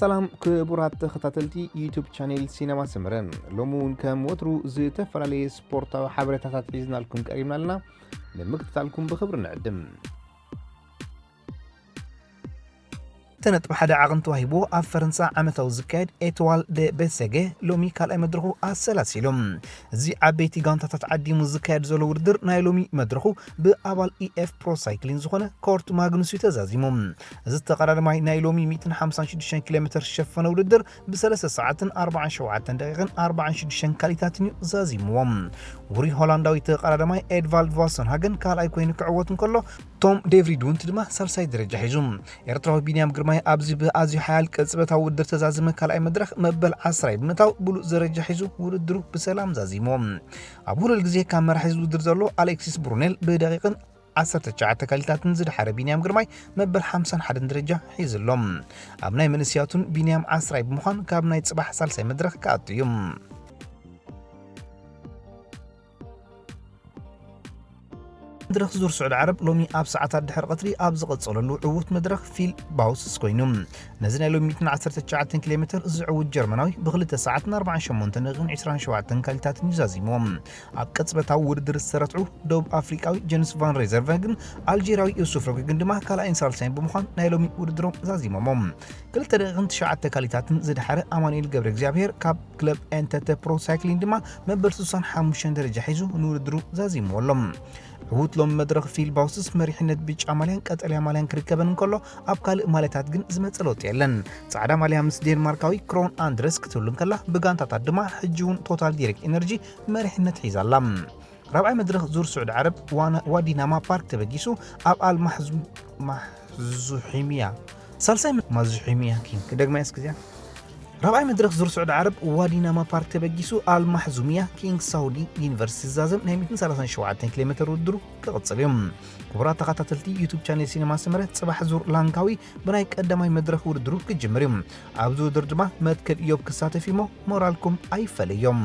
ሰላም ክቡራት ተኸታተልቲ ዩቱብ ቻኔል ሲነማ ሰመረ፣ ሎሚ እውን ከም ወትሩ ዝተፈላለየ ስፖርታዊ ሓበሬታታት ሒዝናልኩም ቀሪብና ኣለና። ንምክትታልኩም ብኽብሪ ንዕድም። ክልተ ነጥቢ ሓደ ዓቕን ተዋሂብዎ ኣብ ፈረንሳ ዓመታዊ ዝካየድ ኤትዋል ደ ቤሴጌ ሎሚ ካልኣይ መድረኹ ኣሰላሲሉ። እዚ ዓበይቲ ጋንታታት ዓዲሙ ዝካየድ ዘሎ ውድድር ናይ ሎሚ መድረኹ ብኣባል ኢኤፍ ፕሮ ሳይክሊን ዝኾነ ኮርት ማግኑስ እዩ ተዛዚሙ። እዚ ተቐዳዳማይ ናይ ሎሚ ሚእትን ሓምሳን ሽዱሽተን ኪሎ ሜትር ዝሸፈነ ውድድር ብሰለስተ ሰዓትን ኣርባዓን ሸውዓተን ደቂቕን ኣርባዓን ሽዱሽተን ካሊታትን እዩ ዛዚምዎ። ውሩይ ሆላንዳዊ ተቐዳዳማይ ኤድቫልድ ቫሰንሃገን ካልኣይ ኮይኑ ክዕወት እንከሎ፣ ቶም ዴቭሪድ ውንት ድማ ሳልሳይ ደረጃ ሒዙ። ኤርትራዊ ቢንያም ግርማይ ኣብዚ ብኣዝዩ ሓያል ቅጽበታዊ ውድድር ተዛዘመ ካልኣይ መድረኽ መበል ዓስራይ ብምእታው ብሉጽ ደረጃ ሒዙ ውድድሩ ብሰላም ዛዚምዎ። ኣብ ሁለል ግዜ ካብ መራሒ ዝውድር ዘሎ ኣሌክሲስ ብሩኔል ብደቂቕን ዓሰርተ ትሽዓተ ካሊታትን ዝደሓረ ቢንያም ግርማይ መበል ሓምሳን ሓደን ደረጃ ሒዙ ኣሎ። ኣብ ናይ መንእስያቱን ቢንያም ዓስራይ ብምዃን ካብ ናይ ጽባሕ ሳልሳይ መድረኽ ክኣቱ እዩ። መድረኽ ዙር ስዑዲ ዓረብ ሎሚ ኣብ ሰዓታት ድሕሪ ቀትሪ ኣብ ዝቐጸለሉ ዕዉት መድረኽ ፊል ባውስስ ኮይኑ፣ ነዚ ናይ ሎሚ ሚእትን ዓሰርተ ትሽዓተን ኪሎ ሜትር ዝዕውት ጀርመናዊ ብክልተ ሰዓትን ኣርባዓን ሸሞንተን ደቂቕን ዕስራን ሸውዓተን ካሊታትን እዩ ዛዚምዎ። ኣብ ቅጽበታዊ ውድድር ዝተረትዑ ደቡብ ኣፍሪቃዊ ጀንስ ቫን ሬዘርቨግን ኣልጄሪያዊ ዩሱፍ ሮግግን ድማ ካልኣይን ሳልሳይን ብምዃን ናይ ሎሚ ውድድሮም ዛዚሞሞ። ክልተ ደቂቕን ትሽዓተ ካሊታትን ዝደሓረ ኣማኑኤል ገብረ እግዚኣብሔር ካብ ክለብ ኤንተተ ፕሮ ሳይክሊን ድማ መበል ስሳን ሓሙሽተን ደረጃ ሒዙ ንውድድሩ ዛዚምዎ ኣሎ። ዕዉት ሎም መድረኽ ፊል ባውስስ መሪሕነት ብጫ ማልያን ቀጠልያ ማልያን ክርከበን እንከሎ፣ ኣብ ካልእ ማልያታት ግን ዝመጸ ለውጢ የለን። ጻዕዳ ማልያ ምስ ዴንማርካዊ ክሮን ኣንድረስ ክትህሉ እንከላ፣ ብጋንታታት ድማ ሕጂ እውን ቶታል ዲሬክት ኤነርጂ መሪሕነት ሒዛ ኣላ። ራብዓይ መድረኽ ዙር ስዑዲ ዓረብ ዋና-፣ ዋዲ ናማ ፓርክ ተበጊሱ ኣብ ኣል ማሕዙ-፣ ማሕዙሒምያ ሳልሳይ መ-፣ ማዙሒምያ ኪንግ፣ ክደግማ እየ እስኪ እዚኣ። ራብዓይ መድረኽ ዙር ስዑዲ ዓረብ ዋዲ ናማ ፓርክ ተበጊሱ ኣል ማሕዙሚያ ኪንግ ሳውዲ ዩኒቨርሲቲ ዝዛዘም ናይ ሚእትን ሰላሳን ሸውዓተን ኪሎ ሜትር ውድድሩ ክቕጽል እዩ። ክቡራት ተኸታተልቲ ዩቱብ ቻኔል ሲነማ ሰመረ፣ ጽባሕ ዙር ላንካዊ ብናይ ቀዳማይ መድረኽ ውድድሩ ክጅምር እዩ። ኣብዚ ውድድር ድማ መትከል ኢዮብ ክሳተፍ እዩ እሞ ሞራልኩም ኣይፈለዮም።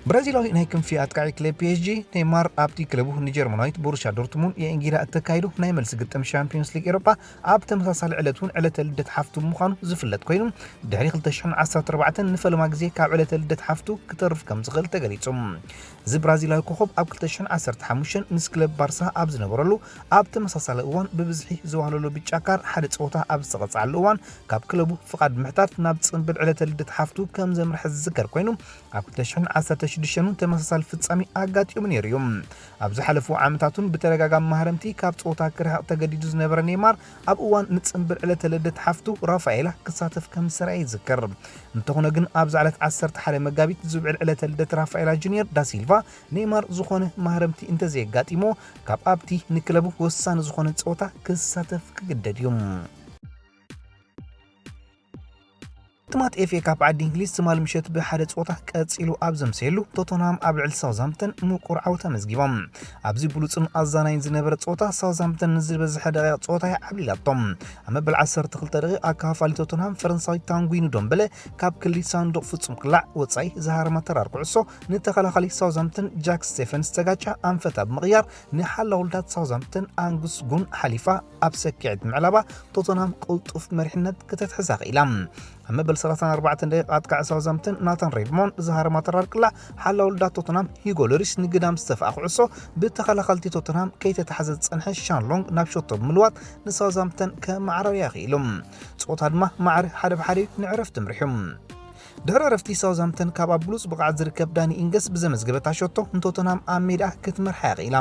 ብራዚላዊ ናይ ክንፊ ኣጥቃዒ ክለብ ፒኤስጂ ኔይማር ኣብቲ ክለቡ ንጀርመናዊት ቦሩሲያ ዶርትሙንድ የእንጊዳ እተካይዶ ናይ መልሲ ግጥም ሻምፒዮንስ ሊግ ኤውሮጳ ኣብ ተመሳሳሊ ዕለት እውን ዕለተ ልደት ሓፍቱ ምዃኑ ዝፍለጥ ኮይኑ፣ ድሕሪ ክልተ ሽሕን ዓሰርተ ኣርባዕተን ንፈለማ ግዜ ካብ ዕለተ ልደት ሓፍቱ ክተርፍ ከም ዝኽእል ተገሊጹ። እዚ ብራዚላዊ ኮኸብ ኣብ ክልተ ሽሕን ዓሰርተ ሓሙሽተን ምስ ክለብ ባርሳ ኣብ ዝነበረሉ ኣብ ተመሳሳሊ እዋን ብብዝሒ ዝዋህለሎ ብጫ ካር ሓደ ጸወታ ኣብ ዝተቐጽዓሉ እዋን ካብ ክለቡ ፍቓድ ብምሕታት ናብ ጽንብል ዕለተ ልደት ሓፍቱ ከም ዘምርሐ ዝዝከር ኮይኑ፣ ኣብ ክልተ ሽሕን ዓሰርተ ሽዱሽተን እውን ተመሳሳሊ ፍጻሜ ኣጋጢሙ ነይሩ እዩ። ኣብ ዝሓለፉ ዓመታት እውን ብተደጋጋሚ ማህረምቲ ካብ ጸወታ ክርሕቕ ተገዲዱ ዝነበረ ኔይማር ኣብ እዋን ንጽንብል ዕለተ ልደት ሓፍቱ ራፋኤላ ክሳተፍ ከም ዝሰረየ ይዝከር። እንተኾነ ግን ኣብዛ ዕለት ዓሰርተ ሓደ መጋቢት ዝውዕል ዕለተ ልደት ራፋኤላ ጁኒየር ዳሲልቫ ኔይማር ዝኾነ ማህረምቲ እንተዘየጋጢሞ ካብ ኣብቲ ንክለቡ ወሳኒ ዝኾነ ጸወታ ክሳተፍ ክግደድ እዩ። ግጥማት ኤፍኤ ካፕ ዓዲ እንግሊዝ ትማሊ ምሸት ብሓደ ጸወታ ቀጺሉ ኣብ ዘምሰየሉ ቶተንሃም ኣብ ልዕሊ ሳውዝሃምፕተን ምቁር ዓወት ኣመዝጊቦም። ኣብዚ ብሉጽን ኣዛናይን ዝነበረ ጸወታ ሳውዝሃምፕተን ንዝበዝሐ ደቂቕ ጸወታ እያ ዓብሊላቶም። ኣብ መበል ዓሰርተ ክልተ ደቂቕ ኣከፋፋሊ ቶተንሃም ፈረንሳዊ ታንጉይ ንዶምበለ ካብ ክሊ ሳንዱቕ ፍጹም ቅላዕ ወጻኢ ዝሃረማ ተራር ኩዕሶ ንተኸላኻሊ ሳውዝሃምፕተን ጃክ ስቴፈንስ ተጋጫ ኣንፈታ ብምቕያር ንሓላውልታት ሳውዝሃምፕተን ኣንጉስ ጉን ሓሊፋ ኣብ ሰኪዐት ምዕላባ ቶተንሃም ቅልጡፍ መሪሕነት ከተትሕዛ ክኢላ። ኣብ መበል ሰላሳን ኣርባዕተን ደቂቕ ኣጥቃዒ ሳውዝሃምፕተን ናታን ሬድሞንድ ዝሃረማ ተራር ቅላዕ ሓላውልታት ቶተንሃም ሂጎ ሎሪስ ንግዳም ዝተፍኣ ኩዕሶ ብተኸላኸልቲ ቶተንሃም ከይተታሕዘ ዝጸንሐ ሻን ሎንግ ናብ ሸቶ ብምልዋጥ ንሳውዝሃምፕተን ከመዓራርያ ክኢሉ። ጸወታ ድማ ማዕረ ሓደ ብሓደ እዩ ንዕረፍቲ ኣምሪሑ። ድሕሪ ዕረፍቲ ሳውዝሃምፕተን ካብ ኣብ ብሉጽ ብቕዓት ዝርከብ ዳኒ ኢንገስ ብዘመዝገበታ ሸቶ ንቶተንሃም ኣብ ሜዳ ክትመርሓ እያ ክኢላ።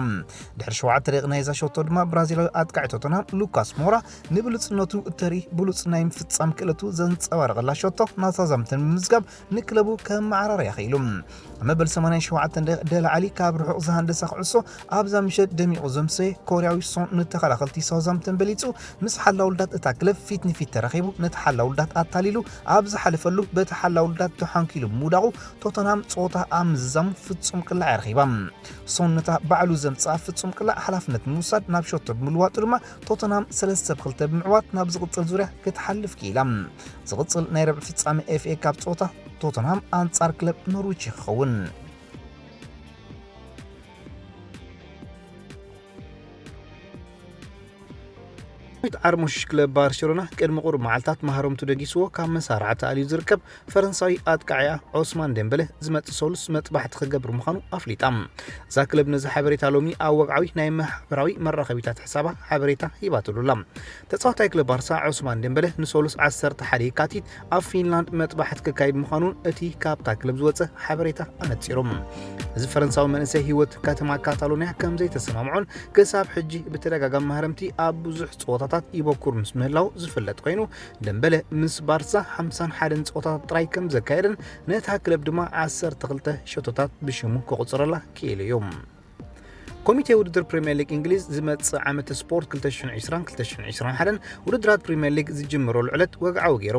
ድሕሪ ሸውዓተ ደቂቕ ናይዛ ሸቶ ድማ ብራዚላዊ ኣጥቃዒ ቶተንሃም ሉካስ ሞራ ንብሉጽነቱ እተርኢ ብሉጽ ናይ ምፍጻም ክእለቱ ዘንጸባረቐላ ሸቶ ንሳውዝሃምፕተን ብምምዝጋብ ንክለቡ ከመዓራርያ ክኢሉ። ኣብ መበል ሰማንያን ሸውዓተን ደቂቕ ደላዓሊ ካብ ርሑቕ ዝሃንደሳ ኩዕሶ ኣብዛ ምሸት ደሚቑ ዘምሰየ ኮርያዊ ሶን ንተኸላኸልቲ ሳውዝሃምፕተን በሊጹ ምስ ሓላውልዳት እታ ክለብ ፊት ንፊት ተራኺቡ ነቲ ሓላውልዳት ኣታሊሉ ኣብ ዝሓለፈሉ በቲ ሓላውልዳት ተሓንኪሉ ብምውዳቑ ቶተንሃም ጸወታ ኣብ ምዝዛሙ ፍጹም ቅላዕ ኣረኺባ። ሶን ነታ ባዕሉ ዘምጽኣ ፍጹም ቅላዕ ሓላፍነት ንምውሳድ ናብ ሸቶ ብምልዋጡ ድማ ቶተንሃም ሰለስተ ብክልተ ብምዕዋት ናብ ዝቕጽል ዙርያ ክትሓልፍ ክኢላ። ዝቕጽል ናይ ረብዒ ፍጻሜ ኤፍኤ ካፕ ጸወታ ቶተንሃም ኣንጻር ክለብ ኖርዊች ክኸውን። ዓርሞሽሽ ክለብ ባርሴሎና ቅድሚ ቁሩብ መዓልታት ማህረምቱ ደጊስዎ ካብ መሳርዓ ተኣልዩ ዝርከብ ፈረንሳዊ ኣጥቃዒያ ዖስማን ደምበለ ዝመጽእ ሰሉስ መጥባሕቲ ክገብር ምዃኑ ኣፍሊጣ። እዛ ክለብ ነዚ ሓበሬታ ሎሚ ኣብ ወግዓዊ ናይ ማሕበራዊ መራኸቢታት ሕሳባ ሓበሬታ ሂባትሉ ኣላ። ተጻዋታይ ክለብ ባርሳ ዖስማን ደምበለ ንሰሉስ ዓሰርተ ሓደ የካቲት ኣብ ፊንላንድ መጥባሕቲ ክካየድ ምዃኑን እቲ ካብታ ክለብ ዝወጸ ሓበሬታ ኣነጺሩ። እዚ ፈረንሳዊ መንእሰይ ህይወት ከተማ ካታሎንያ ከም ዘይተሰማምዖን ክሳብ ሕጂ ብተደጋጋሚ ማህረምቲ ኣብ ብዙሕ ጸወታታት ይበኩር ምስ ምህላው ዝፍለጥ ኮይኑ፣ ደምበለ ምስ ባርሳ ሓምሳን ሓደን ጸወታታት ጥራይ ከም ዘካየደን ነታ ክለብ ድማ ዓሰርተ ክልተ ሸቶታት ብሽሙ ክቑጽረላ ክኢሉ እዩ። ኮሚቴ ውድድር ፕሪምየር ሊግ እንግሊዝ ዝመጽእ ዓመት ስፖርት ክልተ ሽሕን ዕስራን ክልተ ሽሕን ዕስራን ሓደን ውድድራት ፕሪምየር ሊግ ዝጅምረሉ ዕለት ወግዓዊ ገይሩ።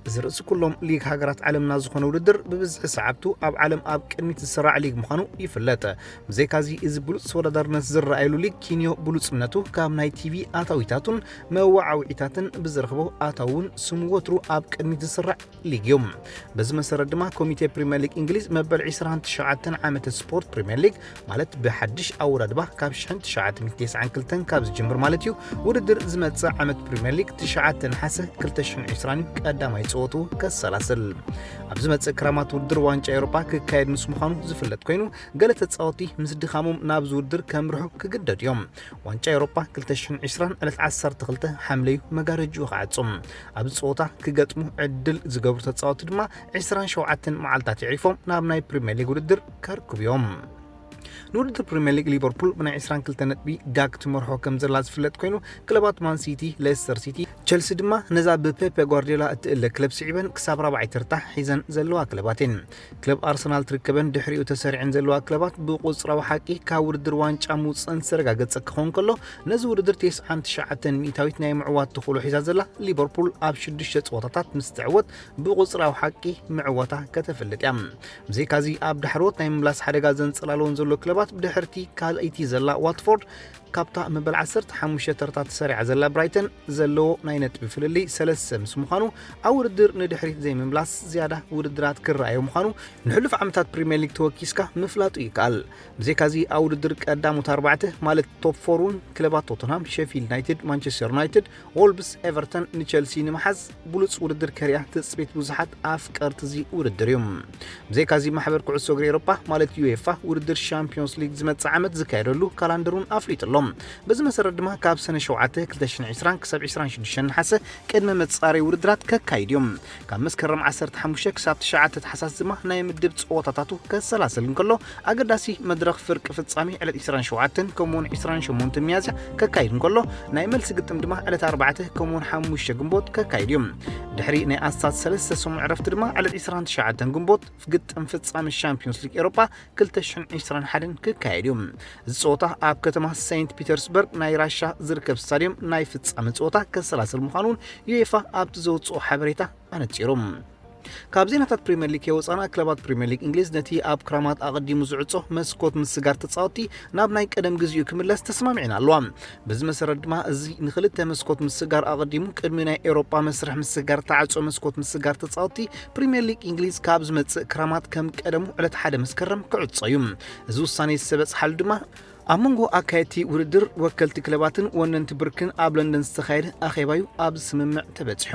እዚ ርእሲ ኩሎም ሊግ ሃገራት ዓለምና ዝኾነ ውድድር ብብዝሒ ሰዓብቱ ኣብ ዓለም ኣብ ቅድሚት ዝስራዕ ሊግ ምዃኑ ይፍለጥ። ብዘይካዚ እዚ ብሉጽ ተወዳዳርነት ዝረኣየሉ ሊግ ኪንዮ ብሉጽነቱ ካብ ናይ ቲቪ ኣታዊታቱን መወዓውዒታትን ብዝረኽቦ ኣታዊ እውን ስሙ ወትሩ ኣብ ቅድሚት ዝስራዕ ሊግ እዩ። በዚ መሰረት ድማ ኮሚቴ ፕሪምየር ሊግ እንግሊዝ መበል ዕስራን ትሽዓተን ዓመተ ስፖርት ፕሪምየር ሊግ ማለት ብሓድሽ ኣወዳድባ ካብ ሽሕን ትሽዓተ ሚእትን ተስዓን ክልተን ካብ ዝጅምር ማለት እዩ። ውድድር ዝመጽእ ዓመት ፕሪምየር ሊግ ትሽዓተ ነሓሰ ክልተ ሽሕን ዕስራን እዩ ቀዳማይ ጸወቱ ከሰላስል። ኣብ ዝመጽእ ክራማት ውድድር ዋንጫ ኤውሮጳ ክካየድ ምስ ምዃኑ ዝፍለጥ ኮይኑ፣ ገለ ተጻወትቲ ምስ ድኻሞም ናብዚ ውድድር ከምርሑ ክግደዱ እዮም። ዋንጫ ኤውሮጳ ክልተ ሽሕን ዕስራን ዕለት ዓሰርተ ክልተ ሓምለ እዩ መጋረጅኡ ክዓጹ። ኣብዚ ጸወታ ክገጥሙ ዕድል ዝገብሩ ተጻወትቲ ድማ ዕስራን ሸውዓተን መዓልታት የዕሪፎም ናብ ናይ ፕሪምየር ሊግ ውድድር ከርክቡ እዮም። ንውድድር ፕሪምየር ሊግ ሊቨርፑል ብናይ ዕስራን ክልተን ነጥቢ ጋግ ትመርሖ ከም ዘላ ዝፍለጥ ኮይኑ፣ ክለባት ማን ሲቲ፣ ሌስተር ሲቲ፣ ቸልሲ ድማ ነዛ ብፔፕ ጓርዲዮላ እትእለ ክለብ ስዒበን ክሳብ ራብዓይ ተርታ ሒዘን ዘለዋ ክለባት እየን። ክለብ ኣርሰናል ትርከበን ድሕሪኡ ተሰሪዐን ዘለዋ ክለባት ብቁጽራዊ ሓቂ ካብ ውድድር ዋንጫ ምውጽእን ዝተረጋገጸ ክኸውን ከሎ፣ ነዚ ውድድር ተስዓን ትሽዓተን ሚእታዊት ናይ ምዕዋት ተኽእሎ ሒዛ ዘላ ሊቨርፑል ኣብ ሽዱሽተ ጸወታታት ምስ ትዕወት ብቁጽራዊ ሓቂ ምዕዋታ ከተፍልጥ እያ። ብዘይካዚ ኣብ ዳሕሮት ናይ ምምላስ ሓደጋ ዘንጸላለወን ዘሎ ክለባት ብድሕርቲ ካልኣይቲ ዘላ ዋትፎርድ ካብታ መበል ዓሰርተ ሓሙሽተ ተርታ ተሰሪዓ ዘላ ብራይተን ዘለዎ ናይ ነጥቢ ፍልልይ ሰለስተ ምስ ምዃኑ ኣብ ውድድር ንድሕሪት ዘይምምላስ ዝያዳ ውድድራት ክረኣዮ ምዃኑ ንሕሉፍ ዓመታት ፕሪምየር ሊግ ተወኪስካ ምፍላጡ ይከኣል። ብዘይካዚ ኣብ ውድድር ቀዳሞት ኣርባዕተ ማለት ቶፕ ፎር እውን ክለባት ቶተንሃም፣ ሼፊልድ ዩናይትድ፣ ማንቸስተር ዩናይትድ፣ ዎልቭስ፣ ኤቨርተን ንቸልሲ ንምሓዝ ብሉጽ ውድድር ከርእያ ትጽቢት ብዙሓት ኣፍቀርቲ እዚ ውድድር እዩ። ብዘይካዚ ማሕበር ኩዕሶ እግሪ ኤውሮጳ ማለት ዩኤፋ ውድድር ሻምፒዮንስ ሊግ ዝመጽእ ዓመት ዝካየደሉ ካላንደሩን ኣፍሊጡ ኣሎ። በዚ መሰረት ድማ ካብ ሰነ ሸውዓተ ክልተ ሽሕን ዕስራን ክሳብ ዕስራን ሽዱሽተን ነሓሰ ቅድመ መጻረይ ውድድራት ከካይድ እዩ። ካብ መስከረም ዓሰርተ ሓሙሽተ ክሳብ ትሽዓተ ታሕሳስ ድማ ናይ ምድብ ጸወታታቱ ከሰላስል እንከሎ፣ ኣገዳሲ መድረኽ ፍርቂ ፍጻሜ ዕለት ዕስራን ሸውዓተን ከምኡውን ዕስራን ሸሞንተን ሚያዝያ ከካይድ እንከሎ፣ ናይ መልሲ ግጥም ድማ ዕለት ኣርባዕተ ከምኡውን ሓሙሽተ ግንቦት ከካይድ እዩ። ድሕሪ ናይ ኣስታት ሰለስተ ሰሙን ዕረፍቲ ድማ ዕለት ዕስራን ትሽዓተን ግንቦት ግጥም ፍጻሜ ሻምፒዮንስ ሊግ ኤውሮጳ ክልተ ሽሕን ዕስራን ሓደን ክካየድ እዩ። እዚ ጸወታ ኣብ ከተማ ሴንት ፒተርስበርግ ናይ ራሻ ዝርከብ ስታድዮም ናይ ፍጻሜ ጸወታ ከሰላስል ምዃኑ እውን ዩኤፋ ኣብቲ ዘውጽኦ ሓበሬታ ኣነጺሩ። ካብ ዜናታት ፕሪምየር ሊግ ከይወጻና፣ ክለባት ፕሪምየር ሊግ እንግሊዝ ነቲ ኣብ ክራማት ኣቐዲሙ ዝዕጾ መስኮት ምስጋር ተጻወትቲ ናብ ናይ ቀደም ግዜኡ ክምለስ ተስማሚዐን ኣለዋ። በዚ መሰረት ድማ እዚ ንኽልተ መስኮት ምስጋር ኣቐዲሙ ቅድሚ ናይ ኤውሮጳ መስርሕ ምስጋር ተዓጾ መስኮት ምስጋር ተጻወትቲ ፕሪምየር ሊግ እንግሊዝ ካብ ዝመጽእ ክራማት ከም ቀደሙ ዕለት ሓደ መስከረም ክዕጾ እዩ። እዚ ውሳኔ ዝተበጽሓሉ ድማ ኣብ መንጎ ኣካየድቲ ውድድር፣ ወከልቲ ክለባትን ወነንቲ ብርክን ኣብ ለንደን ዝተኻየደ ኣኼባዩ ኣብ ስምምዕ ተበጺሑ።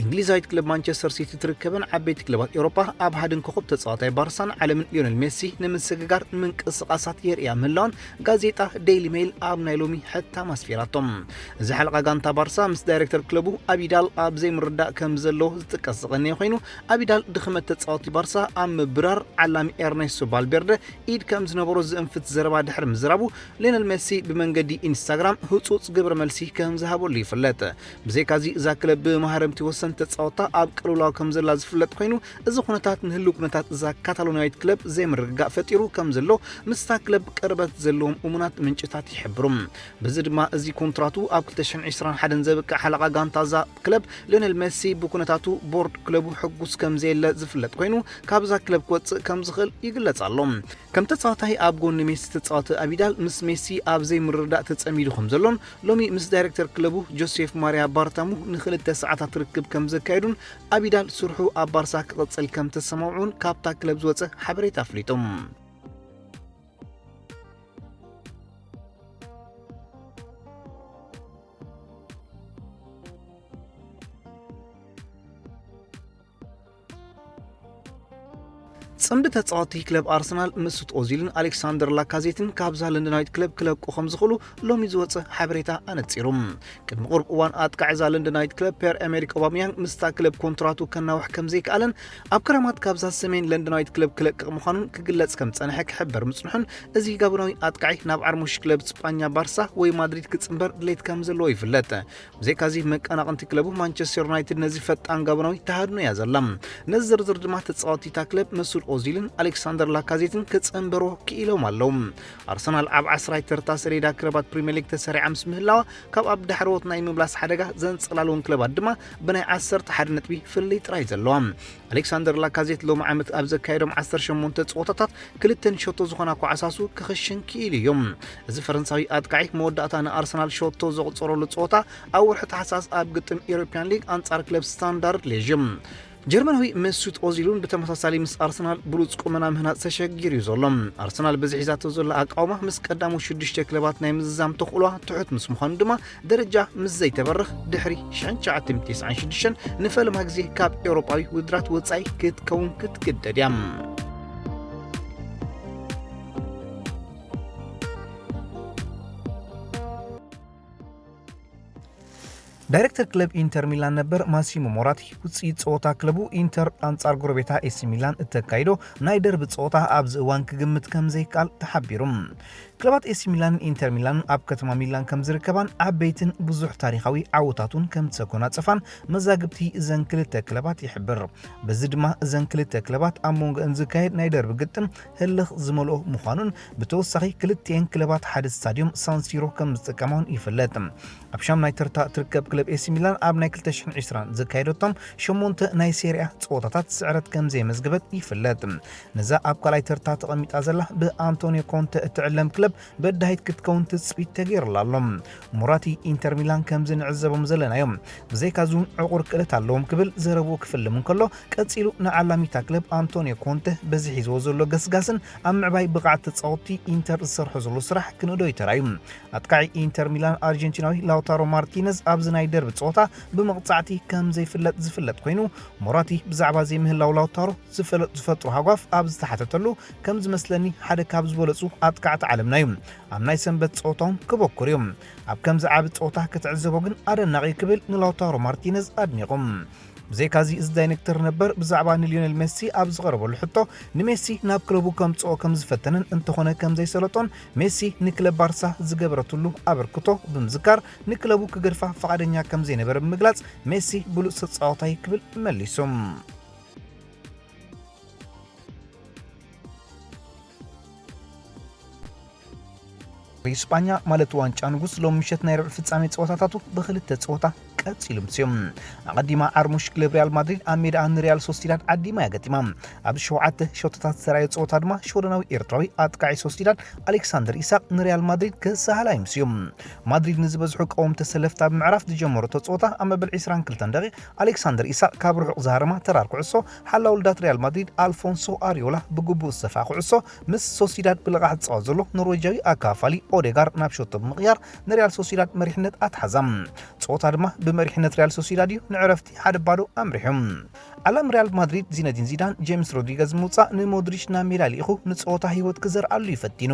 እንግሊዛዊት ክለብ ማንቸስተር ሲቲ ትርከበን ዓበይቲ ክለባት ኤውሮጳ ኣብ ሃድን ኮኸብ ተጻዋታይ ባርሳን ዓለምን ሊዮነል ሜሲ ንምስግጋር ምንቅስቓሳት የርእያ ምህላወን ጋዜጣ ዴይሊ ሜይል ኣብ ናይ ሎሚ ሕታም ኣስፊራቶም። እዚ ሓለቓ ጋንታ ባርሳ ምስ ዳይሬክተር ክለቡ ኣቢዳል ኣብ ዘይምርዳእ ከም ዘሎ ዝጥቀስ ዝቐነየ ኮይኑ፣ ኣቢዳል ድኽመት ተጻወቲ ባርሳ ኣብ ምብራር ዓላሚ ኤርኔስቶ ቫልቬርደ ኢድ ከም ዝነበሮ ዝእንፍት ዘረባ ድሕሪ ምዝራቡ፣ ሊዮነል ሜሲ ብመንገዲ ኢንስታግራም ህጹጽ ግብረ መልሲ ከም ዝሃበሉ ይፍለጥ። ብዘይካዚ እዛ ክለብ ብመሃረምቲ ወሰንቲ ተጻወታ ኣብ ቅልውላው ከም ዘላ ዝፍለጥ ኮይኑ፣ እዚ ኩነታት ንህልው ኩነታት እዛ ካታሎናዊት ክለብ ዘይምርግጋእ ፈጢሩ ከም ዘሎ ምስታ ክለብ ቅርበት ዘለዎም እሙናት ምንጭታት ይሕብሩ። በዚ ድማ እዚ ኮንትራቱ ኣብ ክልተ ሽሕን ዕስራን ሓደን ዘብቅዕ ሓለቓ ጋንታ እዛ ክለብ ሊዮነል ሜሲ ብኩነታቱ ቦርድ ክለቡ ሕጉስ ከም ዘየለ ዝፍለጥ ኮይኑ፣ ካብዛ ክለብ ክወጽእ ከም ዝኽእል ይግለጽ ኣሎ። ከም ተጻዋታይ ኣብ ጎኒ ሜሲ ተጻወተ ኣቢዳል ምስ ሜሲ ኣብ ዘይምርዳእ ተጸሚዱ ከም ዘሎን ሎሚ ምስ ዳይሬክተር ክለቡ ጆሴፍ ማሪያ ባርታሙ ንኽልተ ሰዓታት ርክብ ከም ዘካየዱን ኣቢዳል ስርሑ ኣብ ባርሳ ክቕጽል ከም ተሰማምዑን ካብታ ክለብ ዝወጸ ሓበሬታ ኣፍሊጡ። ጽምዲ ተጻወትቲ ክለብ ኣርሰናል መስት ኦዚልን ኣሌክሳንደር ላካዜትን ካብዛ ለንደናዊት ክለብ ክለቁ ከም ዝኽእሉ ሎሚ ዝወጸ ሓበሬታ ኣነጺሩ። ቅድሚ ቁሩብ እዋን ኣጥቃዒ እዛ ለንደናዊት ክለብ ፒየር ኤሜሪክ ኦባሚያንግ ምስታ ክለብ ኮንትራቱ ከናውሕ ከም ዘይከኣለን ኣብ ክረማት ካብዛ ሰሜን ለንደናዊት ክለብ ክለቅቕ ምዃኑን ክግለጽ ከም ዝጸንሐ ክሕበር ምጽንሑን፣ እዚ ጋቦናዊ ኣጥቃዒ ናብ ዓርሞሽ ክለብ ስጳኛ ባርሳ ወይ ማድሪድ ክጽንበር ድሌት ከም ዘለዎ ይፍለጥ። ብዘይካዚ መቀናቕንቲ ክለቡ ማንቸስተር ዩናይትድ ነዚ ፈጣን ጋቦናዊ ተሃድኖ እያ ዘላ። ነዚ ዝርዝር ድማ ተጻወቲታ ክለብ መሱድ ኦዚልን ኣሌክሳንደር ላካዜትን ክጸንበርዎ ክኢሎም ኣለዉ። ኣርሰናል ኣብ ዓስራይ ተርታ ሰሌዳ ክለባት ፕሪምየር ሊግ ተሰሪዓ ምስ ምህላዋ፣ ካብ ኣብ ዳሕረዎት ናይ ምምላስ ሓደጋ ዘንጸላለውን ክለባት ድማ ብናይ ዓሰርተ ሓደ ነጥቢ ፍልልይ ጥራይ ዘለዋ። ኣሌክሳንደር ላካዜት ሎሚ ዓመት ኣብ ዘካየዶም ዓሰርተ ሸሞንተ ጸወታታት ክልተን ሸቶ ዝኾና ኳዕሳሱ ክኽሽን ክኢሉ እዩ። እዚ ፈረንሳዊ ኣጥቃዒ መወዳእታ ንኣርሰናል ሸቶ ዘቑጸረሉ ጸወታ ኣብ ወርሒ ታሕሳስ ኣብ ግጥም ኤሮፕያን ሊግ ኣንጻር ክለብ ስታንዳርድ ሌዥ። ጀርመናዊ መስት ኦዚሉን ብተመሳሳሊ ምስ ኣርሰናል ብሉጽ ቁመና ምህናጽ ተሸጊሩ እዩ ዘሎ። ኣርሰናል በዚ ሒዛቶ ዘሎ ኣቃውማ ምስ ቀዳሞት ሽዱሽተ ክለባት ናይ ምዝዛም ተኽእሎኣ ትሑት ምስ ምዃኑ ድማ ደረጃ ምስ ዘይተበርኽ ድሕሪ ሽሕን ትሽዓተ ሚእትን ተስዓን ሽዱሽተን ንፈለማ ግዜ ካብ ኤውሮጳዊ ውድድራት ወጻኢ ክትከውን ክትግደድ እያ። ዳይሬክተር ክለብ ኢንተር ሚላን ነበር ማሲሞ ሞራቲ ውፅኢት ፀወታ ክለቡ ኢንተር ኣንጻር ጎረቤታ ኤሲ ሚላን እተካይዶ ናይ ደርቢ ፀወታ ኣብዚ እዋን ክግምት ከም ዘይከኣል ተሓቢሩ። ክለባት ኤሲ ሚላንን ኢንተር ሚላንን ኣብ ከተማ ሚላን ከም ዝርከባን ዓበይትን ብዙሕ ታሪኻዊ ዓወታቱን ከም ዝተጎናጸፋን መዛግብቲ እዘን ክልተ ክለባት ይሕብር። በዚ ድማ እዘን ክልተ ክለባት ኣብ መንጎአን ዝካየድ ናይ ደርቢ ግጥም ህልኽ ዝመልኦ ምዃኑን ብተወሳኺ ክልቲኤን ክለባት ሓደ ስታድዮም ሳንሲሮ ከም ዝጥቀማውን ይፍለጥ። ኣብ ሻምናይ ተርታ እትርከብ ክለብ ኤሲ ሚላን ኣብ ናይ ክልተ ሽሕን ዕስራን ዘካየደቶም ሸሞንተ ናይ ሴሪኣ ጸወታታት ስዕረት ከም ዘየመዝገበት ይፍለጥ። ነዛ ኣብ ካልኣይ ተርታ ተቐሚጣ ዘላ ብኣንቶኒዮ ኮንተ እትዕለም ክለብ በዳሂት ክትከውን ትጽቢት ተገይሩላ ኣሎ። ሞራቲ ኢንተር ሚላን ከምዚ ንዕዘቦም ዘለናዮም። ብዘይካዚ እውን ዕቑር ክእለት ኣለዎም ክብል ዘረብኡ ክፍልም እንከሎ፣ ቀጺሉ ንዓላሚታ ክለብ ኣንቶኒዮ ኮንተ በዚ ሒዝዎ ዘሎ ገስጋስን ኣብ ምዕባይ ብቕዓት ተጻወትቲ ኢንተር ዝሰርሖ ዘሎ ስራሕ ክንእዶ እዩ ተራእዩ። ኣጥቃዒ ኢንተር ሚላን ኣርጀንቲናዊ ላውታሮ ማርቲነዝ ኣብዚ ናይ ደርቢ ጸወታ ብመቕጻዕቲ ከም ዘይፍለጥ ዝፍለጥ ኮይኑ፣ ሞራቲ ብዛዕባ ዘይምህላው ላውታሮ ዝፈለ-፣ ዝፈጥሮ ሃጓፍ ኣብ ዝተሓተተሉ፣ ከም ዝመስለኒ ሓደ ካብ ዝበለጹ ኣጥቃዕቲ ዓለምና እዩ። ኣብ ናይ ሰንበት ጸወታውን ክበኩር እዩ። ኣብ ከምዚ ዓቢ ጸወታ ክትዕዘቦ ግን ኣደናቒ ክብል ንላውታሮ ማርቲነዝ ኣድኒቑ። ብዘይካዚ እዚ ዳይሬክተር ነበር ብዛዕባ ንሊዮኔል ሜሲ ኣብ ዝቐረበሉ ሕቶ ንሜሲ ናብ ክለቡ ከምጽኦ ከም ዝፈተነን እንተኾነ ከም ዘይሰለጦን ሜሲ ንክለብ ባርሳ ዝገበረትሉ ኣበርክቶ ብምዝካር ንክለቡ ክገድፋ ፈቓደኛ ከም ዘይነበረ ብምግላጽ ሜሲ ብሉጽ ተጻዋታይ ክብል መሊሱ። ስጳኛ ማለት ዋንጫ ንጉስ ሎም ምሸት ናይ ርብዒ ፍጻሜ ጸወታታቱ ብኽልተ ጸወታ ቀጺሉ ምስዩ። ኣቐዲማ ዓርሙሽ ክለብ ሪያል ማድሪድ ኣብ ሜዳኣ ንሪያል ሶሲዳድ ዓዲማ እያ ገጢማ። ኣብ ሸውዓተ ሸቶታት ዝተራየ ጸወታ ድማ ሽወደናዊ ኤርትራዊ ኣጥቃዒ ሶሲዳድ ኣሌክሳንደር ኢሳቅ ንሪያል ማድሪድ ክሰሃላ እዩ ምስዩ። ማድሪድ ንዝበዝሑ ቀወምቲ ሰለፍታ ብምዕራፍ ዝጀመረቶ ጸወታ ኣብ መበል ዕስራን ክልተን ደቂቕ ኣሌክሳንደር ኢሳቅ ካብ ርሑቕ ዝሃረማ ተራር ኩዕሶ ሓላው ልዳት ሪያል ማድሪድ ኣልፎንሶ ኣሪዮላ ብግቡእ ዝሰፍኣ ኩዕሶ ምስ ሶሲዳድ ብልቓሕ ዝጻወት ዘሎ ኖርዌጃዊ ኣካፋሊ ኦዴጋር ናብ ሸቶ ብምቕያር ንሪያል ሶሲዳድ መሪሕነት ኣትሓዛ። ጸወታ ድማ ብመሪሕነት ሪያል ሶሲዳድ እዩ ንዕረፍቲ ሓደ ባዶ ኣምሪሑ። ዓላም ሪያል ማድሪድ ዚነዲን ዚዳን ጄምስ ሮድሪገዝ ብምውጻእ ንሞድሪች ናብ ሜዳ ልኢኹ ንጸወታ ህይወት ክዘርኣሉ እዩ ፈቲኑ።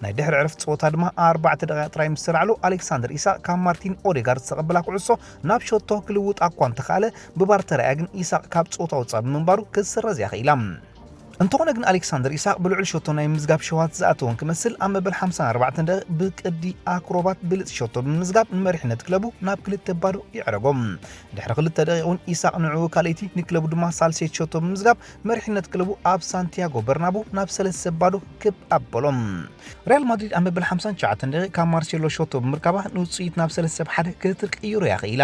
ናይ ድሕሪ ዕረፍቲ ጸወታ ድማ ኣርባዕተ ደቂቕ ጥራይ ምስ ተራዕሉ ኣሌክሳንደር ኢሳቅ ካብ ማርቲን ኦዴጋርድ ዝተቐበላ ኩዕሶ ናብ ሸቶ ክልውጣ እኳ እንተኸኣለ ብቫር ተራእያ ግን ኢሳቅ ካብ ጸወታ ወጻኢ ብምንባሩ ክትስረዝ እያ ክኢላ። እንተኾነ ግን ኣሌክሳንደር ኢሳቅ ብልዑል ሸቶ ናይ ምዝጋብ ሸዋት ዝኣተወን ክመስል ኣብ መበል ሓምሳን ኣርባዕተን ደቂቕ ብቅዲ ኣክሮባት ብልጽ ሸቶ ብምዝጋብ ንመሪሕነት ክለቡ ናብ ክልተ ባዶ ይዕረጎ። ድሕሪ ክልተ ደቂቕ እውን ኢሳቅ ንዕኡ ካልኣይቲ ንክለቡ ድማ ሳልሰይቲ ሸቶ ብምዝጋብ መሪሕነት ክለቡ ኣብ ሳንቲያጎ በርናቡ ናብ ሰለስተ ባዶ ክብ ኣበሎም። ሪያል ማድሪድ ኣብ መበል ሓምሳን ትሽዓተን ደቂቕ ካብ ማርሴሎ ሸቶ ብምርካባ ንውጽኢት ናብ ሰለስተ ብ ሓደ ክትቅይሮ እያ ክኢላ።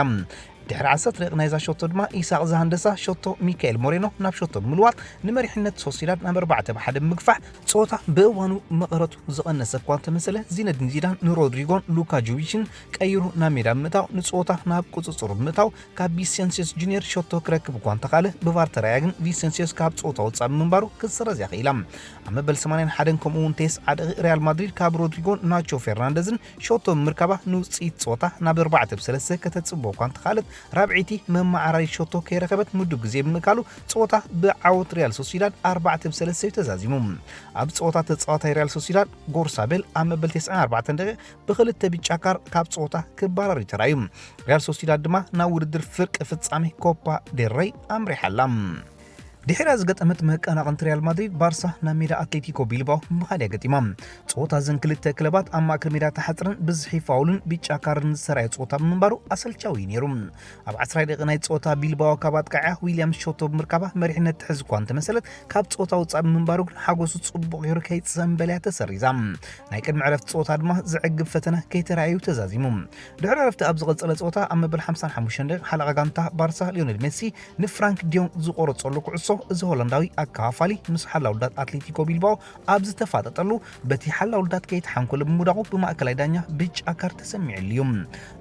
ድሕሪ ዓሰርተ ደቂቕ ናይዛ ሸቶ ድማ ኢሳቕ ዝሃንደሳ ሸቶ ሚካኤል ሞሬኖ ናብ ሸቶ ብምልዋጥ ንመሪሕነት ሶሲዳድ ናብ ኣርባዕተ ብ ሓደ ብምግፋሕ ጸወታ ብእዋኑ መቐረቱ ዝቐነሰ እኳ እንተመሰለ ዚነዲን ዚዳን ንሮድሪጎን ሉካ ጆቪችን ቀይሩ ናብ ሜዳ ብምእታው ንጸወታ ናብ ቁጽጽሩ ብምእታው ካብ ቪሰንሲዮስ ጁኒየር ሸቶ ክረክብ እኳ እንተኻለ ብቫር ተራእያ ግን ቪሰንሲዮስ ካብ ጸወታ ወጻኢ ብምንባሩ ክትስረዝ እያ ክኢላ። ኣብ መበል ሰማንያን ሓደን ከምኡ እውን ተስዓ ደቂቕ ሪያል ማድሪድ ካብ ሮድሪጎን ናቾ ፌርናንደዝን ሸቶ ብምርካባ ንውጽኢት ጸወታ ናብ ኣርባዕተ ብ ሰለስተ ከተጽብቦ እኳ እንተኻለት ራብዐይቲ መመዓራሪት ሸቶ ከይረኸበት ምዱብ ግዜ ብምእካሉ፣ ጸወታ ብዓወት ሪያል ሶሲዳድ ኣርባዕተ ብ ሰለስተ እዩ ተዛዚሙ። ኣብ ጸወታ ተጻዋታይ ሪያል ሶሲዳድ ጎርሳቤል ኣብ መበል ተስዓን ኣርባዕተን ደቂቕ ብኽልተ ብጫ ካር ካብ ጸወታ ክባረር እዩ ተራእዩ። ሪያል ሶሲዳድ ድማ ናብ ውድድር ፍርቂ ፍጻሜ ኮፓ ዴል ረይ ኣምሪሓ ኣላ። ድሕሪያ ዝገጠመት መቀናቕንቲ ሪያል ማድሪድ፣ ባርሳ ናብ ሜዳ ኣትሌቲኮ ቢልባኦ ብምኻድ እያ ገጢማ። ጸወታ እዘን ክልተ ክለባት ኣብ ማእከል ሜዳ ተሓጽረን ብዝሒ ፋውልን ብጫ ካርድን ዝተራእየ ጸወታ ብምንባሩ ኣሰልቻዊ እዩ ነይሩ። ኣብ ዓስራይ ደቂቕ ናይ ጸወታ ቢልባኦ ካብ ኣጥቃዕያ ዊልያም ሾቶ ብምርካባ መሪሕነት ትሕዝ እኳ እንተመሰለት፣ ካብ ጸወታ ውጻእ ብምንባሩ ግን ሓጎሱ ጽቡቕ ገይሩ ከይጽንበል እያ ተሰሪዛ። ናይ ቅድሚ ዕረፍቲ ጸወታ ድማ ዘዕግብ ፈተነ ከይተራእዩ ተዛዚሙ። ድሕሪ ዕረፍቲ ኣብ ዝቐጸለ ጸወታ ኣብ መበል ሓምሳን ሓሙሽተን ደቂቕ ሓለቓ ጋንታ ባርሳ ሊዮኔል ሜሲ ንፍራንክ ዲዮንግ ዝቆረጸሉ ኩዕሶ፣ እዚ ሆላንዳዊ ኣከፋፋሊ ምስ ሓላው ልዳት ኣትሌቲኮ ቢልባኦ ኣብ ዝተፋጠጠሉ፣ በቲ ሓላው ልዳት ከይተሓንኮለ ብምውዳቑ ብማእከላይ ዳኛ ብጫ ካርድ ተሰሚዕሉ እዩ።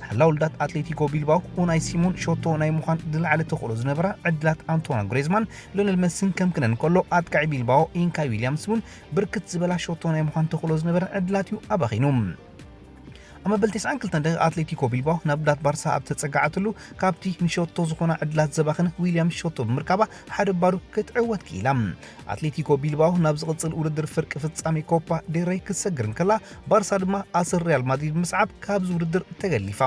ሓላው ልዳት ኣትሌቲኮ ቢልባኦ ኡናይ ሲሞን ሾቶ ናይ ምዃን ዝለዓለ ተኽእሎ ዝነበራ ዕድላት ኣንቶና ግሬዝማን ሊዮኔል መሲን ከምክነን ከሎ፣ ኣጥቃዒ ቢልባኦ ኢንካይ ዊልያምስ እውን ብርክት ዝበላ ሾቶ ናይ ምዃን ተኽእሎ ዝነበረን ዕድላት እዩ ኣባኺኑ። ኣብ መበል ተስዓን ክልተን ደቂቕ ኣትሌቲኮ ቢልባኦ ናብ ዳት ባርሳ ኣብ ተጸጋዓትሉ፣ ካብቲ ንሸቶ ዝኾና ዕድላት ዘባኽነ ዊልያም ሸቶ ብምርካባ ሓደ ባዶ ክትዕወት ክኢላ። ኣትሌቲኮ ቢልባኦ ናብ ዝቕጽል ውድድር ፍርቂ ፍጻሜ ኮፓ ዴል ረይ ክትሰግር እንከላ፣ ባርሳ ድማ ኣሰር ሪያል ማድሪድ ብምስዓብ ካብዚ ውድድር ተገሊፋ።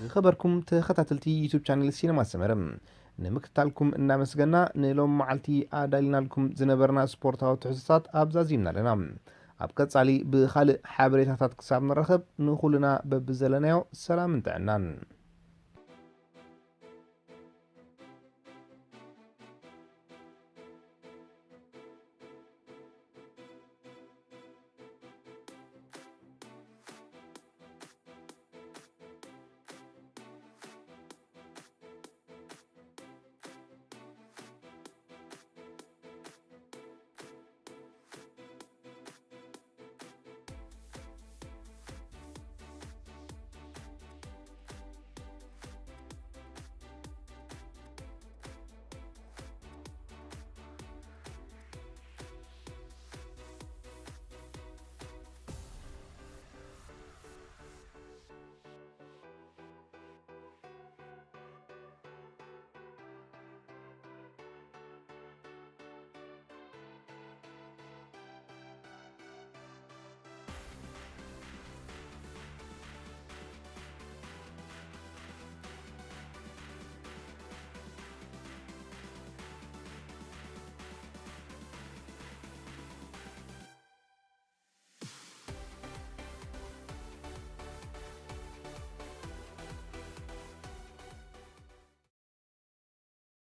ዝኸበርኩም ተኸታተልቲ ዩቱብ ቻነል ሲነማ ሰመረ፣ ንምክትታልኩም እናመስገና፣ ንሎም መዓልቲ ኣዳሊናልኩም ዝነበርና ስፖርታዊ ትሕዝቶታት ኣብዛዚምና ኣለና። ኣብ ቀጻሊ ብኻልእ ሓበሬታታት ክሳብ ንራኸብ፣ ንኹልና በብዘለናዮ ሰላምን ጥዕናን።